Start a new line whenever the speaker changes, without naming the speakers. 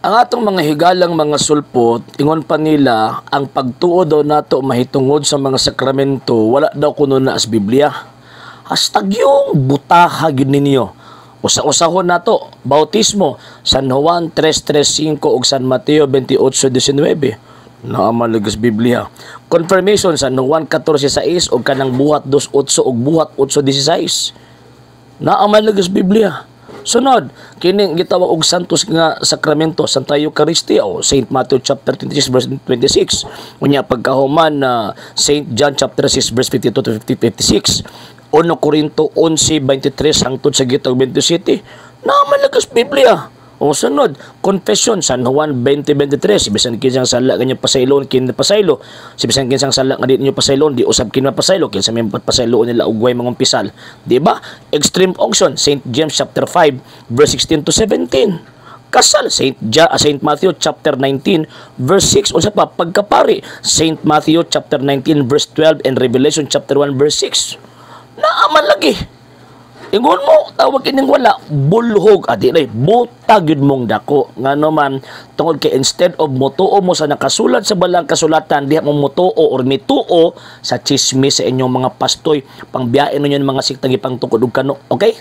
Ang atong mga higalang mga sulpot, ingon pa nila, ang pagtuo daw nato mahitungod sa mga sakramento, wala daw kuno na as Biblia. Hashtag yung butaha gyud ninyo. Usa-usahon nato, bautismo, San Juan 3:35 ug San Mateo 28:19. Naa man lagi sa Biblia. Confirmation, San Juan 14:6 ug kanang Buhat 2:8 ug Buhat 8:16. Naa man lagi sa Biblia. Sunod, kining gitawag og Santos nga Sakramento, Santa Eucharistia o Saint Matthew chapter 26 verse 26. Unya pagkahuman na Saint John chapter 6 verse 52 to 56. 1 Corinto 11:23 hangtod sa gitag 27. Naa man lagi sa Biblia. O sunod, confession, San Juan 20:23. Bisan kinsang sala nga inyo pasaylon, kini pasaylo. Si bisan kinsang sala nga di ninyo pasaylon, di usab kini mapasaylo. Kinsa may pasayloon nila og way mangumpisal. Di ba? Extreme unction, Saint James chapter 5 verse 16 to 17. Kasal, Saint Matthew chapter 19 verse 6. Unsa pa? Pagkapari, Saint Matthew chapter 19 verse 12 and Revelation chapter 1 verse 6. Naa man lagi. Ingon mo, tawag ining wala, bulhog, adi ray, butag yun mong dako. Ngano man, tungod kay instead of motuo mo sa nakasulat sa balang kasulatan, diha mo motuo or mituo sa chismis sa inyong mga pastoy, pangbiyain ninyo ng mga siktang ipangtukod og kano. Okay?